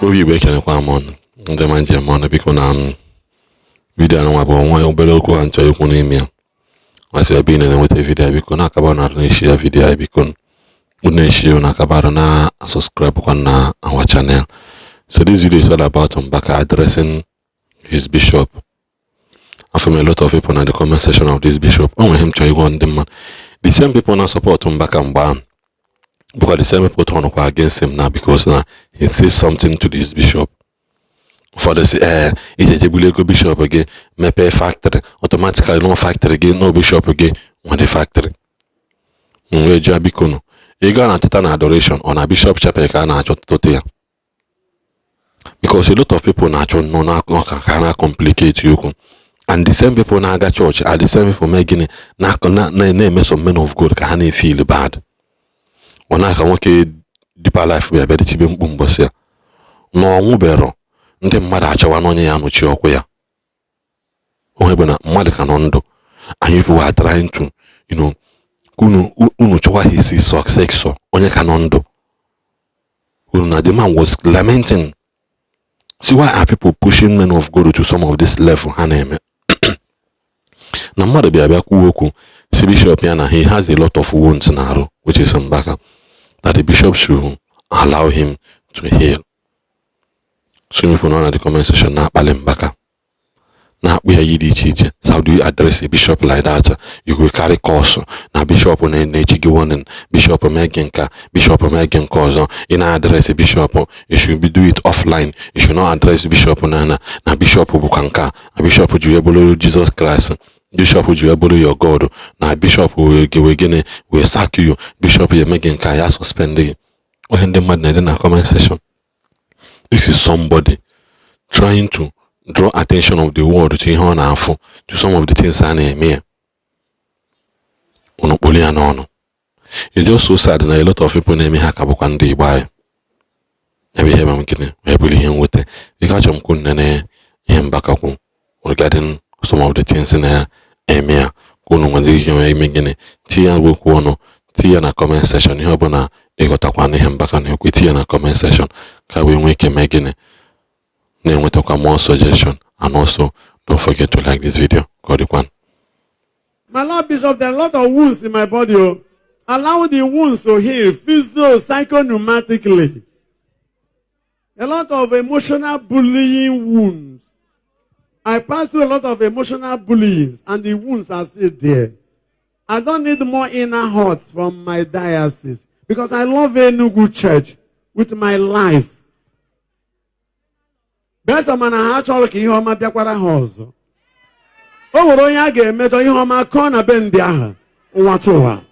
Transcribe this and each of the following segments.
Obi Igbo, ekenekwa m ọnụ ndị ma njem ọnụ. Biko, na video anụnwa bụ nwa obere okwu ha nchọ ikwu n'ime ya. Masị ebe ị na-enweta video, biko na-akaba na na-eshi ya video ya. Biko, unu na-eshi, unu akaba na subscribe kwa na our channel. So this video is all about Mbaka addressing his bishop. From a lot of people na the comment section of this bishop, o nwere ihe m chọrọ ịgwa ndị mmadụ. The same people na support Mbaka mgbe ahụ bụkwa the same people turn kwa against him now, because na he says something to this bishop. Ụfọdụ si, ee, iji ejebuli ego bishop gị mepee factory, automatically no factory gị, no bishop gị nwere factory. M wee jụọ, biko nụ, ego a na-atụta na adoration, ọ na bishop chapel ka a na-achọ tụta ya? Because a lot of people na-achọ nnọọ na ka ha na-complicate okwu, and the same people na-aga church are the same people mee gịnị, na-eme some men of God ka ha na-efeel bad. Ọ na-aka nwoke Deeper Life bịa bịa chibe mkpu mbọsị ya na ọnwụ bero, ndị mmadụ achọwa na onye ya anọchi ọkụ ya. Onwe bụ na mmadụ ka nọ ndụ, and you people are trying to unu unu chọwa his successor, onye ka nọ ndụ. Unu na the man was lamenting, see, why are people pushing men of God to some of this level ha na-eme? Na mmadụ bịa bịa kwuo okwu si bishop ya na he has a lot of wounds n'arụ, which is Mbaka, that the bishop should allow him to heal. So people nọ na the comment section na-akpali Mbaka, na-akpụ ya iyi dị iche iche. So how do you address a bishop like that? You will carry curse. Na bishop na-echi gị warning, bishop mee gị nka, bishop mee gị nke ọzọ. Ị na-address bishop, you should be do it offline. You should not address bishop na bishop bụkwa nka, na bishop ji wee bụrụ Jesus Christ, bishop ji wee bụrụ your God, na bishop wee gịnị, wee sack you, bishop ya eme gị nka, ya suspend gị. Onye ndị mmadụ na-ede na comment section. This is somebody trying to draw attention of the world to ihe ọ na-afụ, to some of the things a na-eme ya. Unu kpụrụ ya n'ọnụ. It's just so sad na a lot of people na-eme ha ka bụkwa ndị Igbo anyị. Ya bụ ihe ma m gịnị wee bụrụ ihe mwute. Ike achọrọ m kwu nene ihe Mbaka kwu regarding some of the things na-eme ya, ka unu nwere ike nwee ime gịnị, tinye ya okwu ọnụ, tinye ya na comment section. Ihe ọbụla ịghọtakwa na ihe Mbaka na-ekwu, tinye ya na comment section, ka wee nwee ike mee gịnị, na-enwetakwa more suggestion. And also, don't forget to like this video. Ka ọ dịkwa. My Lord Bishop, there are a lot of wounds in my body. Oh. Allow the wounds to heal physio psychopneumatically. A lot of emotional bullying wounds. I passed through a lot of emotional bullying, and the wounds are still there. I don't need more inner hurts from my diocese because I love Enugu Church with my life. Besa mana ha chọrọ ka ihe ọma bịakwara ha ọzọ. O nwere onye a ga-emejọ, ihe ọma kọọ na be ndị ahụ ụwa tụwa.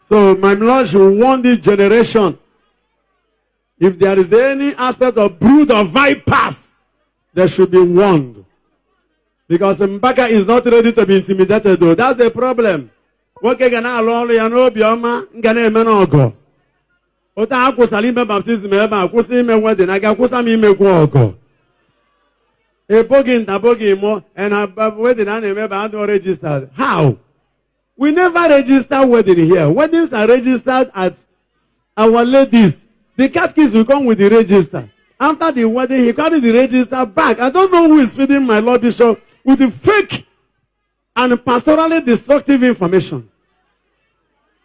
So my Lord should warn this generation. If there is any aspect of brood of vipers, they should be warned. Because Mbaka is not ready to be intimidated, though. That's the problem. Nwoke ga na-alụ ọrụ ya n'obi ọma, nga na-eme n'ọgọ. Otu a kwụsara ime baptism ebe a, kwụsị ime wedding, a ga-akwụsa m imekwu ọgọ. Eboghị nta boghị mụọ, and wedding a na-eme ebe adịghị registered. How? We never register wedding here. Weddings are registered at Our Ladies. The catechist will come with the register. After the wedding, he carry the register back. I don't know who is feeding my Lord Bishop with the fake and pastorally destructive information.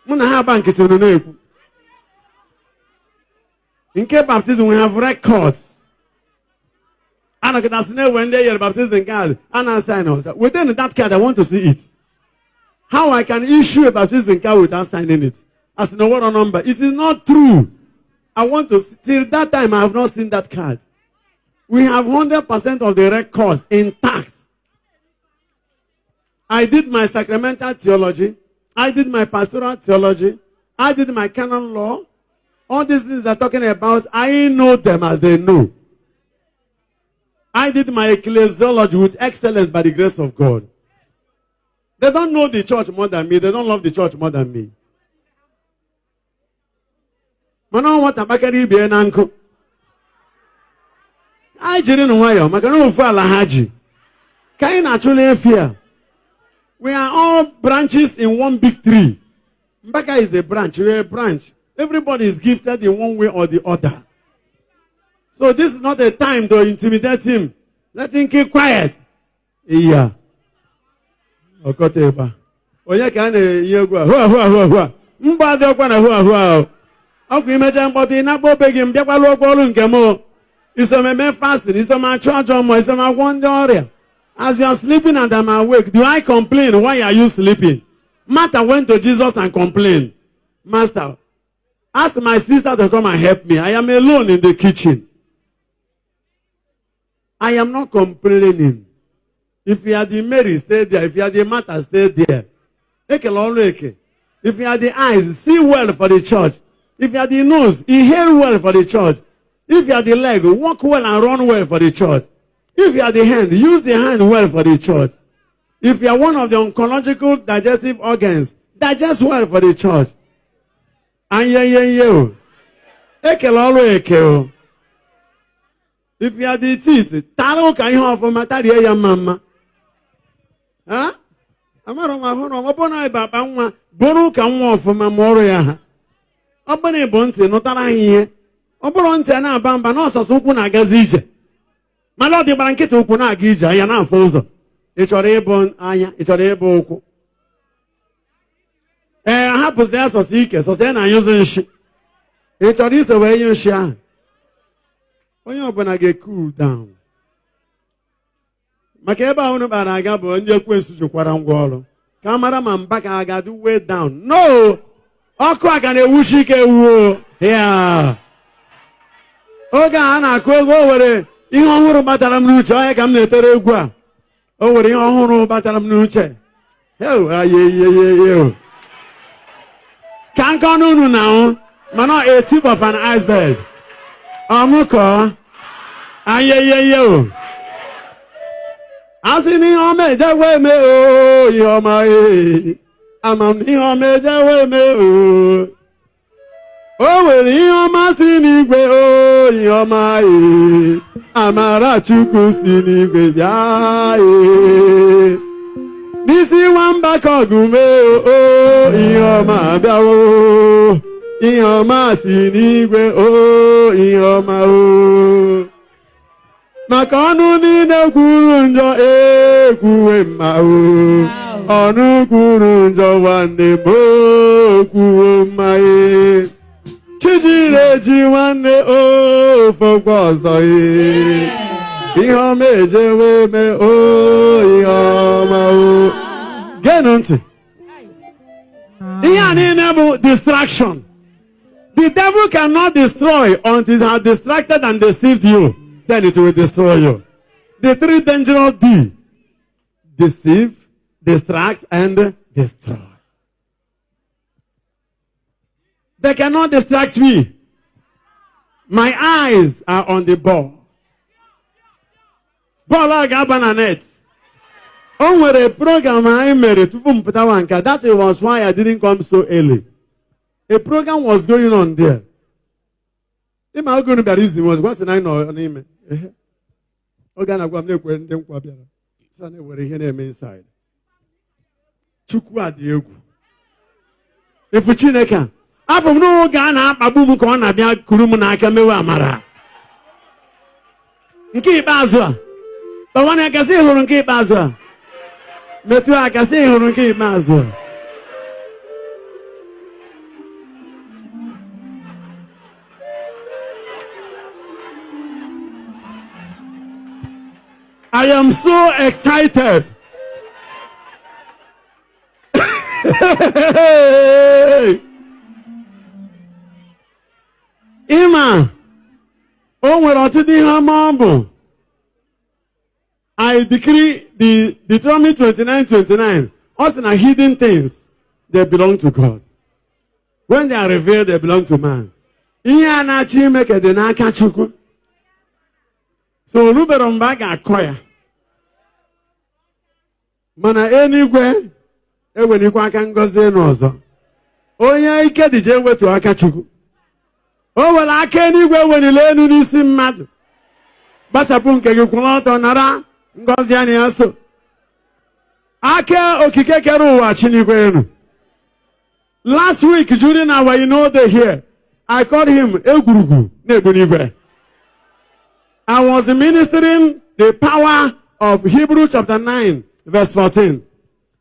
Mụ na ha agba nkịtị, unu na-ekwu. Nke baptism, we have records. Anọkịta sị na-ewe ndị e nyere baptism nke a, a na-sign ọzọ. Within that card, I want to see it. How I can issue a baptism card without signing it? As no one number. It is not true. I want to see, till that time I have not seen that card. We have 100% of the records intact. I did my sacramental theology. I did my pastoral theology. I did my canon law. All these things are talking about, I know them as they know. I did my ecclesiology with excellence by the grace of God. They don't know the church more than me. They don't love the church more than me. Mana ọ nwata kpakara ibie na nkụ. Anyị jiri nụ nwayọọ maka na ofu ala ha ji. Ka anyị na-achụla efi a. We are all branches in one big tree. Mbaka is the branch. You're a branch. Everybody is gifted in one way or the other. So this is not a time to intimidate him. Let him keep quiet. Iya. Ọkọta ịgba. Onye ka a na-enye egwu a? Hụa hụa hụa hụa. Mgba adịghịkwa na hụa hụa o. Ọkwa imecha mkpọtụ, ị na-akpọ obe gị, m bịakwa lụọkwa ọrụ nke m o. Isomeme fasting, isome achụ ajọ mmụọ, isome agwọ ndị ọrịa. As you are sleeping and I'm awake, do I complain? Why are you sleeping? Martha went to Jesus and complained. "Master, ask my sister to come and help me. I am alone in the kitchen." I am not complaining. If you are the Mary, stay there. If you are the Martha, stay there. Ekele ọrụ eke. If you are the eyes, see well for the church. If you are the nose, inhale well for the church. If you are the leg, walk well and run well for the church. If you are the hand, use the hand well for the church. If you are one of the oncological digestive organs, digest well for the church. Anyeyeye o. Ekele ọrụ eke o. If you are the teeth, tara ụka ihe ọfụma, tarie ya mma mma. Ha? Amara m ahụrụ ọ bụrụ na ịba akpa nwa, bụrụ ụka nwa ọfụma ma ọrụ ya ha. Ọ bụrụ na ịbụ ntị, nụtara ha ihe. Ọ bụrụ ntị a na-aba mba na ọsọsọ ụkwụ na-agazi ije. Mana ọ dịgbara nkịta ụkwụ na-aga ije, anya na-afụ ụzọ. Ị chọrọ ịbụ anya, ị chọrọ ịbụ ụkwụ. Ee, hapụzi ya sọsọ ike, sọsọ ya na-anyụzi nshi. Ị chọrọ iso wee nyụ nshi ahụ? Onye ọbụla ga-cool down. Maka ebe a unu kpara aga bụ ndị ekwensu jikwara ngwa ọrụ. Ka a mara ma mba ka a ga-adị way down. No! Ọkụ a ka na-ewuchi ike wuo. Ya. Oge a na-akụ egwu, o nwere ihe ọhụrụ batara m n'uche, onye ka m na-etere egwu a. O nwere ihe ọhụrụ batara m n'uche. Heu, ayeyeyeye. Ka nkọ n'unu na ahụ, mana a tip of an iceberg. Ọmụkọ. Ayeyeye o. A sị na ihe ọma ejewe eme o, ihe ọma ee. Ama m na ihe ọma ejewe eme o. O nwere ihe ọma si n'igwe o, ihe ọma ee. Amara Chukwu si n'igwe bịa ee. N'isi nwamba ka ọgụ mee o, ihe ọma abịawo. Ihe ọma si n'igwe o, ihe ọma o. Maka ọnụ niile kwuru njọ ekwuwe mma o. Ọnụ kwuru njọ, nwanne m, o kwuo mma e. Chijiri eji, nwanne, o fọkwa ọzọ e. Ihe ọma ejewe eme o, ihe ọma o. Geenụ ntị. Ihe a niile bụ distraction. The devil cannot destroy until it has distracted and deceived you. Then it will destroy you. The three dangerous D: deceive, distract, and destroy. They cannot distract me. My eyes are on the ball. Bọọlụ a ga-aba na net. O nwere program anyị mere tupu m pụtawa nke a. That was why I didn't come so early. A program was going on there. Ịma oge unu bịara izi m ozugbo sị na anyị nọ n'ime. Ehe. Oge a na-agwa m na-ekwere ndị nkwa bịara. Sị na ewere ihe na-eme inside. Chukwu a dị egwu. Efu Chineke a. Afọ m n'oge a na-akpagbu m ka ọ na-abịa kuru m n'aka mewe amara. Nke ikpeazụ a. Bawana aka sị hụrụ nke ikpeazụ a. Metụ aka sị hụrụ nke ikpeazụ a. I am so excited. Ịma o nwere ọtụtụ ihe ọma ọ bụ. I decree the Deuteronomy 29:29. Ọ sị na hidden things, they belong to God. When they are revealed, they belong to man. Ihe a na-achọ ime ka dị n'aka Chukwu. So o rubere mgbe a ga-akọ ya. Mana eluigwe ewelikwa aka ngọzi elu ọzọ. Onye ike dị jee wetu aka Chukwu. O were aka eluigwe weliri elu n'isi mmadụ. Gbasapụ nke gị, kwụrụ ọtọ, nara ngọzi ya na ya so. Aka okike kere ụwa chinigwe elu. Last week during our day here, I called him Egwurugwu na-egbu. I was ministering the power of Hebrew chapter 9, verse 14.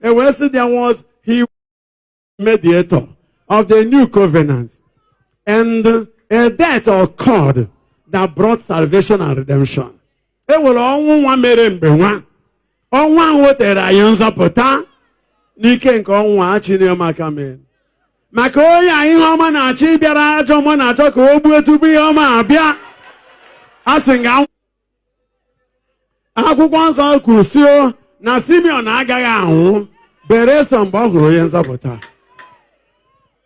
And we see there was he mediator of the new covenant. And a death occurred that brought salvation and redemption. E nwere ọnwụ nwa mere mgbe nwa. Ọnwụ ahụ wetara anyị nzọpụta n'ike nke ọnwụ a Chineke mere. Maka onye a ihe ọma na-achọ ịbịara, ajọ ọma na-achọ ka o gbue tupu ihe ọma abịa. A sị nga akwụkwọ nsọ kwuru si o na Simeon agaghị anwụ beresọ mgbe ọ hụrụ onye nzọpụta.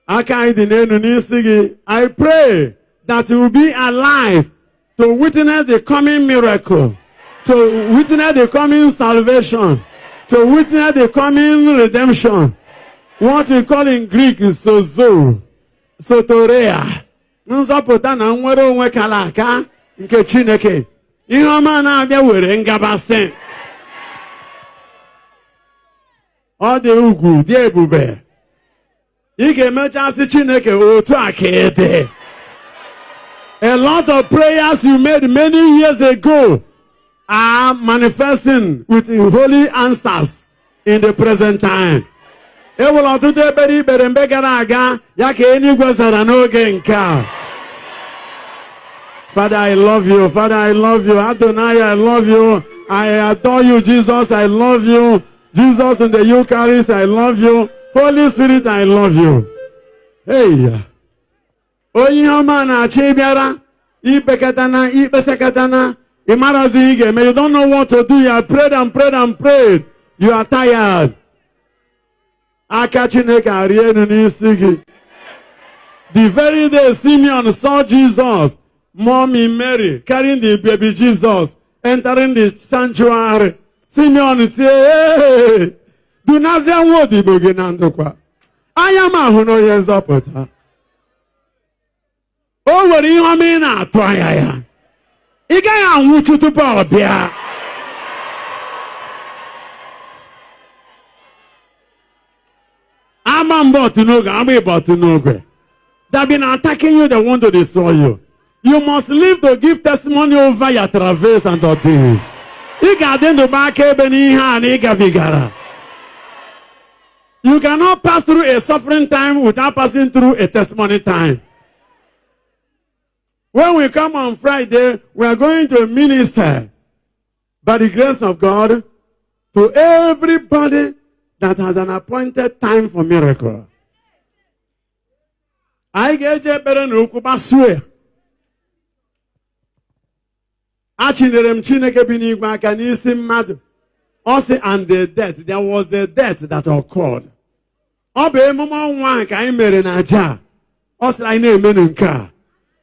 Aka anyị dị n'elu n'isi gị. I pray that you will be alive to witness the coming miracle, to witness the coming salvation, to witness the coming redemption. What we call in Greek is sozo, soteria. Nzọpụta na nnwere onwe kara aka nke Chineke. Ihe ọma na-abịa were ngabasị. Ọ dị ugwu, dị ebube. Ị ga-emechasị Chineke otu a ka ị dị. A lot of prayers you made many years ago are manifesting with holy answers in the present time. E nwere ọtụtụ ekpere ikpere mgbe gara aga ya ka eluigwe zara n'oge nke a. Father, I love you. Father, I love you. Adonai, I love you. I adore you, Jesus. I love you. Jesus in the Eucharist, I love you. Holy Spirit, I love you. Hey. Onye ihe ọma na-achọ ịbịara, ikpekatana, ikpesakatana, ị marazi ihe ị ga-eme. You don't know what to do. You have prayed and prayed and prayed. You are tired. Aka Chineke arị elu n'isi gị. The very day Simeon saw Jesus, Mommy Mary carrying the baby Jesus, entering the sanctuary, Simeon tie, "Hey, dunazie nwa odibo gị na ndokwa. Anya m ahụ na onye nzọpụta." O nwere ihe ọma ị na-atụ anya ya. Ị gaghị anwụchu tupu ọ bịa. Ama mba otu n'oge, ama ịba otu n'oge. That been attacking you, they want to destroy you. You must live to give testimony over your travails and ordeals. Ị ga-adị ndụ gba akaebe n'ihe a na ị gabigara. You cannot pass through a suffering time without passing through a testimony time. When we come on Friday, we are going to minister by the grace of God to everybody that has an appointed time for miracle. Anyị ga-eji ekpere na okwu gbasuo ya. Achinyere m Chineke bi n'igwe aka n'isi mmadụ. Ọ sị, and the death, there was the death that occurred. Ọ bụ emume ọnwụ ahụ ka anyị mere na aja a. Ọ sịrị anyị na-emenụ nke a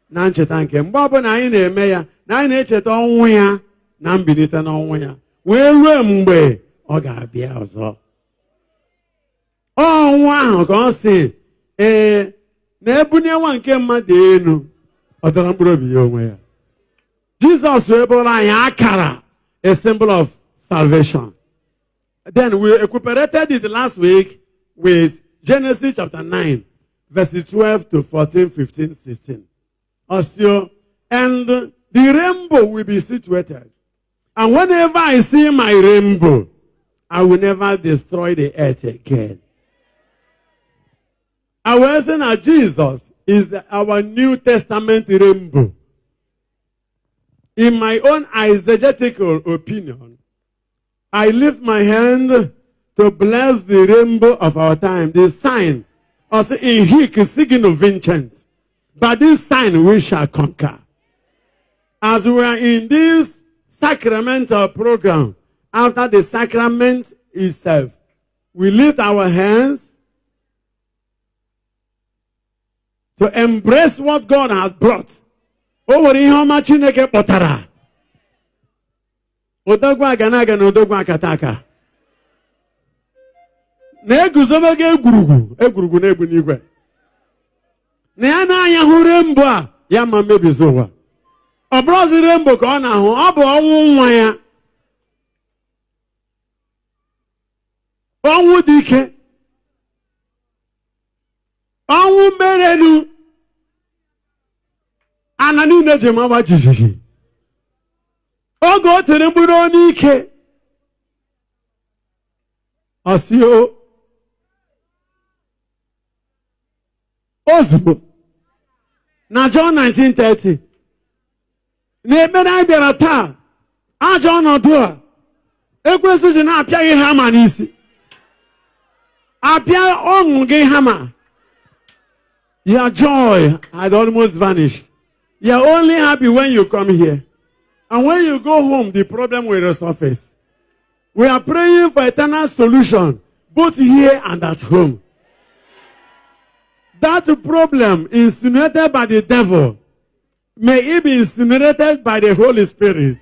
na ncheta nke mgbe ọbụla anyị na-eme ya na anyị na-echeta ọnwụ ya na mbilite n'ọnwụ ya wee ruo mgbe ọ ga-abịa ọzọ. Ọnwụ ahụ ka ọ sị ee na-ebunye nwa nke mmadụ elu, ọ dọrọ mkpụrụ obi ya onwe ya. Jizọs wee bụrụ anyị akara, a symbol of salvation. Then we recuperated it last week with Genesis chapter 9, verses 12 to 14, 15, 16. Osio, and the rainbow will be situated. And whenever I see my rainbow, I will never destroy the earth again. I will say that Jesus is our New Testament rainbow. In my own eisegetical opinion, I lift my hand to bless the rainbow of our time, the sign. Also in hic signo vincent. By this sign we shall conquer. As we are in this sacramental program, after the sacrament itself, we lift our hands to embrace what God has brought. O nwere ihe ọma Chineke kpọtara. Odogwu aga na aga na odogwu akata aka. Na-eguzobego egwurugwu egwurugwu na-egbu n'igwe. Na ya na-anya hụ rainbow a ya ma mebizi ụwa. Ọ bụrụzi rainbow ka ọ na-ahụ, ọ bụ ọnwụ nwa ya. Ọnwụ dị ike. Elu ana niile ji mawa jijiji oge o tiri mkpu n'ọnụ ike, ọ sị o ozugbo na John 19:30. Na ekpere anyị bịara taa, ajọ ọnọdụ a ekwensu ji na-apịa gị hama n'isi, apịa ọṅụ gị hama. Your joy had almost vanished. You're only happy when you come here, and when you go home, the problem will resurface. We are praying for eternal solution, both here and at home. That problem insinuated by the devil, may it be incinerated by the Holy Spirit.